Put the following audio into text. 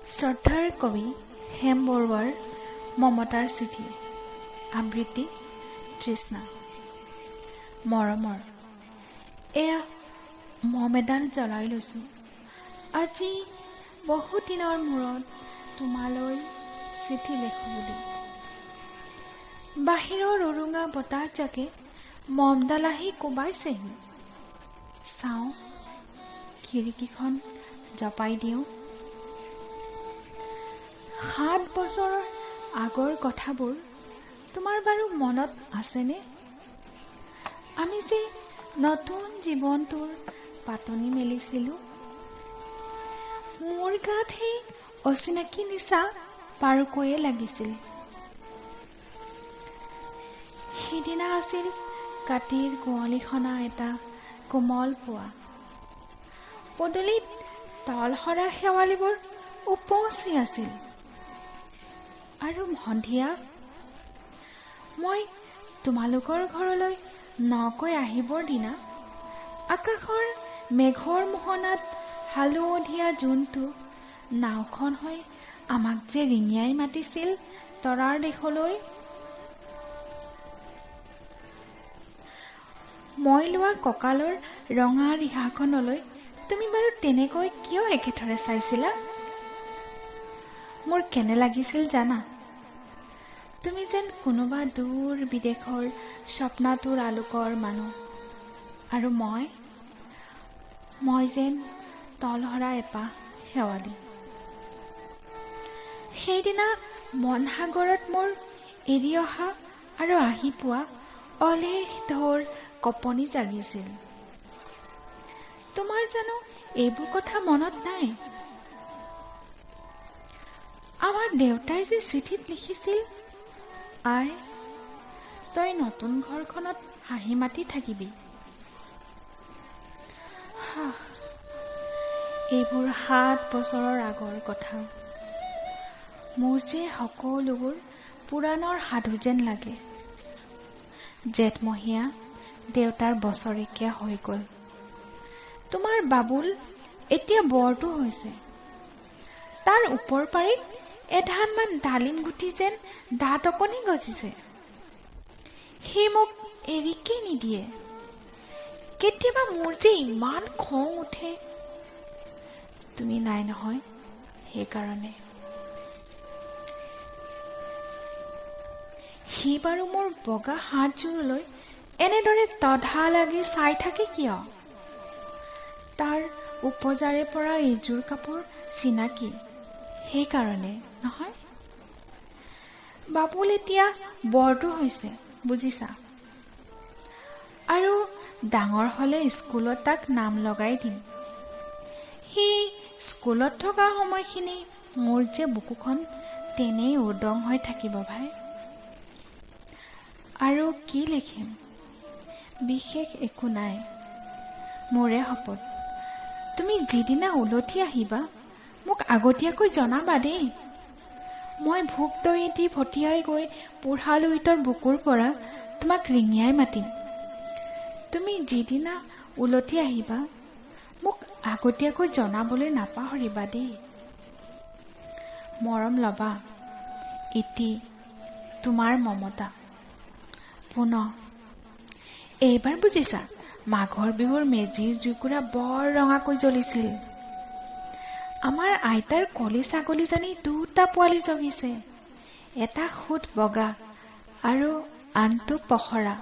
শ্ৰদ্ধাৰ কবি হেম বৰুৱাৰ মমতাৰ চিঠি। আবৃত্তি তৃষ্ণা। মৰমৰ, এয়া মম এডাল জ্বলাই লৈছোঁ। আজি বহুত দিনৰ মূৰত তোমালৈ চিঠি লিখোঁ বুলি। বাহিৰৰ উৰুঙা বতাহজাকে মমডাল আহি কোবাইছেহি। চাওঁ, খিৰিকীখন জপাই দিওঁ। 7 বছৰৰ আগৰ কথাবোৰ তোমাৰ বাৰু মনত আছেনে? আমি যে নতুন জীৱনটোৰ পাতনি মেলিছিলোঁ। মোৰ গাত সেই অচিনাকি নিচা বাৰুকৈয়ে লাগিছিল। সিদিনা আছিল কাতিৰ কুঁৱলীসনা এটা কোমল পুৱা। পদূলিত তলসৰা শেৱালিবোৰ উপচি আছিল। আৰু সন্ধিয়া মই তোমালোকৰ ঘৰলৈ নকৈ আহিবৰ দিনা আকাশৰ মেঘৰ মোহনাত হালধীয়া জোনটো নাওখন হৈ আমাক যে ৰিঙিয়াই মাতিছিল তৰাৰ দেশলৈ। মই লোৱা কঁকালৰ ৰঙা ৰিহাখনলৈ তুমি বাৰু তেনেকৈ কিয় একেথৰে চাইছিলা? মোৰ কেনে লাগিছিল জানা? তুমি যেন কোনোবা দূৰ বিদেশৰ স্বপ্নাতুৰ আলোকৰ মানুহ, আৰু মই যেন তলসৰা এপাহ শেৱালি। সেইদিনা মনসাগৰত মোৰ এৰি অহা আৰু আহি পোৱা অলেখ ঢৌৰ কঁপনি জাগিছিল। তোমাৰ জানো এইবোৰ কথা মনত নাই? আমাৰ দেউতাই যে চিঠিত লিখিছিল, আই, তই নতুন ঘৰখনত হাঁহি মাতি থাকিবি। এইবোৰ 7 বছৰৰ আগৰ কথা। মোৰ যে সকলোবোৰ পুৰাণৰ সাধু যেন লাগে। জেঠমহীয়া দেউতাৰ বছৰেকীয়া হৈ গ'ল। তোমাৰ বাবুল এতিয়া বৰটো হৈছে। তাৰ ওপৰ পাৰিত এধানমান ডালিম গুটি যেন দাঁত অকণি গজিছে। সি মোক এৰিকে নিদিয়ে। কেতিয়াবা মোৰ যে ইমান খং উঠে, তুমি নাই নহয়, সেইকাৰণে। সি বাৰু মোৰ বগা হাতযোৰলৈ এনেদৰে তধা লাগি চাই থাকে কিয়? তাৰ উপজাৰে পৰা এইযোৰ কাপোৰ চিনাকি, সেইকাৰণে নহয়? বাবুল এতিয়া বৰটো হৈছে, বুজিছা? আৰু ডাঙৰ হলে স্কুলত তাক নাম লগাই দিম। সি স্কুলত থকা সময়খিনি মোৰ যে বুকুখন তেনেই উদং হৈ থাকিব ভাই। আৰু কি লিখিম? বিশেষ একো নাই। মোৰে শপত, তুমি যিদিনা উলটি আহিবা মোক আগতীয়াকৈ জনাবা দেই। মই ভোক দৈ দি ভটিয়াই গৈ বুঢ়া লুইতৰ বুকুৰ পৰা তোমাক ৰিঙিয়াই মাতিম। তুমি যিদিনা উলটি আহিবা মোক আগতীয়াকৈ জনাবলৈ নাপাহৰিবা দেই। মৰম ল'বা। ইতি তোমাৰ মমতা। পুনঃ এইবাৰ বুজিছা, মাঘৰ বিহুৰ মেজিৰ জুইকুৰা বৰ ৰঙাকৈ জ্বলিছিল। আমাৰ আইতাৰ কলি ছাগলীজনী 2টা পোৱালি জগিছে। এটা সুত বগা আৰু আনটো পখৰা।